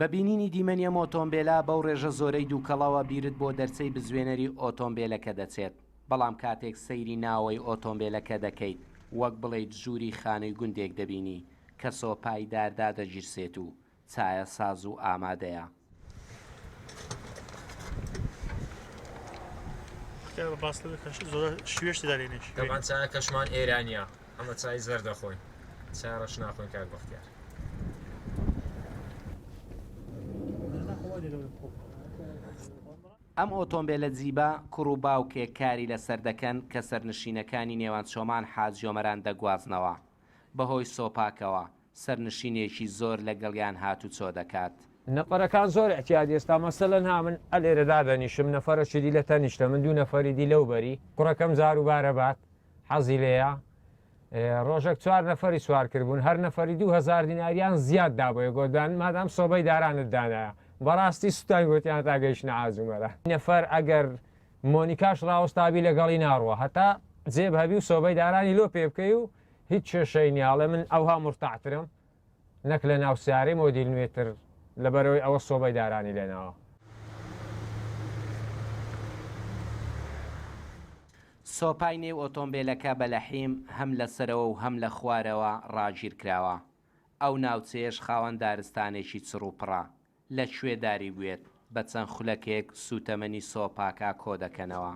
بە بینینی دیمەنی ئەم ئۆتۆمبێلە بەو ڕێژە زۆرەی دووکەڵەوە بیرت بۆ دەرچەی بزوێنەری ئۆتۆمبێلەکە دەچێت، بەڵام کاتێک سەیری ناوەوەی ئۆتۆمبێلەکە دەکەیت وەک بڵێیت ژووری خانووی گوندێک دەبینی کە سۆپای دار دادەگیرسێت و چایە ساز و ئامادەیە. تەبعەن چایەکەشمان ئێرانیە ئەمە چای زەرد دەخۆین چای ڕەش ناخۆین کاک بەختیار. ئەم ئۆتۆمبێلە جیبە کوڕ و باوکێک کاری لەسەر دەکەن کە سەرنشینەکانی نێوان چۆمان حاجیۆمەران دەگوازنەوە. بەهۆی سۆپاکەوە سەرنشینێکی زۆر لەگەڵیان هاتوچۆ دەکات. نەفەرەکان زۆر ئیعتیادی ئێستا مەسەلەن ها من ئەلێرە دادەنیشم نەفەرەکی دی لە تەنیشتە من دوو نەفەری دی لەو بەری کوڕەکەم جار و بارە بات حەزی لێیە ڕۆژەک چوار نەفەری سوار کردبوون هەر نەفەری 2000 دیناریان زیاد دابووە گۆدان مادام سۆبەی دارانت دانایە بەڕاستی سوتان گوتیان تا گەیشتنە ئازومەرە نەفەر ئەگەر مۆنیکاش ڕاوەستابی لەگەڵی ناڕوا هەتا جێب هەبی و سۆبەی دارانی لۆ پێ بکەی و هیچ کێشەی نیە ئەڵێ من ئەوها مورتاحترم نەک لە ناو سیارەی مۆدیل نوێتر لەبەرئەوەی ئەوە سۆبەی دارانی لێناوە. سۆپای نێو ئۆتۆمبێلەکە بە لەحیم هەم لە سەرەوە و هەم لە خوارەوە ڕاگیرکراوە. ئەو ناوچەیەش خاوەن دارستانێکی چڕ و پڕە. لە کوێ داری بوێت بە چەند خولەکێک سووتەمەنی سۆپاکە کۆدەکەنەوە.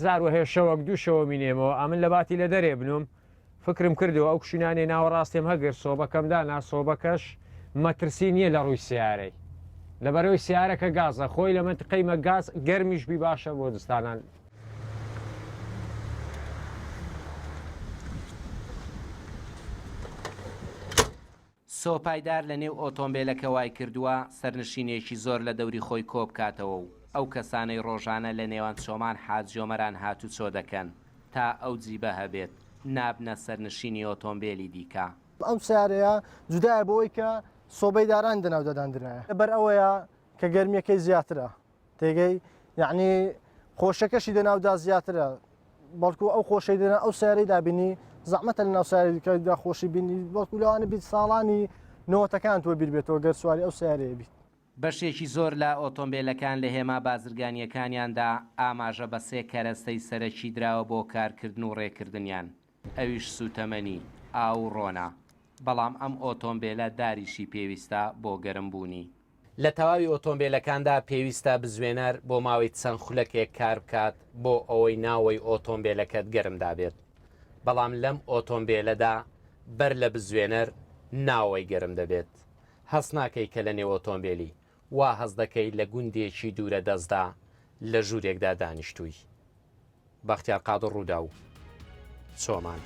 جار وەهێ شەوەک دوو شەوە مینێمەوە ئەمن لە باتی لە دەرێ بنوم فکرم کردەوە ئەو کوشینانەی ناوەڕاستێم هەگرت سۆبەکەم دانا سۆبەکەش مەترسی نیە لە ڕووی سیارەی لەبەرئەوەی سیارەکە گازە خۆی لە مەنتقەی مە گاز گەرمیش بی باشە بۆ زستانان. سۆپای دار لە نێو ئۆتۆمبێلەکە وایکردووە سەرنشینێکی زۆر لە دەوری خۆی کۆبکاتەوە و ئەو کەسانەی ڕۆژانە لە نێوان چۆمان حاجیۆمەران هاتوچۆ دەکەن تا ئەو جیبە هەبێت نابنە سەرنشینی ئۆتۆمبێلی دیکە. ئەم سەیارەیە جودایە بەوەی کە سۆبەی دارانی دەناودا داندرایە لەبەر ئەوەیە کە گەرمیەکەی زیاترە تێگەی یعنی خۆشەکەشی دەناودا زیاترە بەڵکو ئەو خۆشەی دەنا ئەو سیارەی دابینی زەحمەتە لە ناو سیارەی دیکەدا خۆشی بینی بەڵکو لەوانە بیت ساڵانی نەوەتەکان تۆ بیر بێتەوە گەر سواری ئەو سیارەیە بیت. بەشێکی زۆر لە ئۆتۆمبێلەکان لە هێما بازرگانییەکانیاندا ئاماژە بە سێ کەرەستەی سەرەکی دراوە بۆ کارکردن و ڕێکردنیان، ئەویش سووتەمەنی، ئاو و ڕۆنە، بەڵام ئەم ئۆتۆمبێلە داریشی پێویستە بۆ گەرمبوونی. لە تەواوی ئۆتۆمبێلەکاندا پێویستە بزوێنەر بۆ ماوەی چەند خولەکێک کار بکات بۆ ئەوەی ناوەی ئۆتۆمبێلەکەت گەرم دابێت، بەڵام لەم ئۆتۆمبێلەدا بەر لە بزوێنەر ناوەی گەرم دەبێت. هەست ناکەی کە لە نێو ئۆتۆمبێلی، وا هەست دەکەی لە گوندێکی دوورە دەستدا لە ژوورێکدا دانیشتووی. بەختیار قادر رووداو، چۆمان.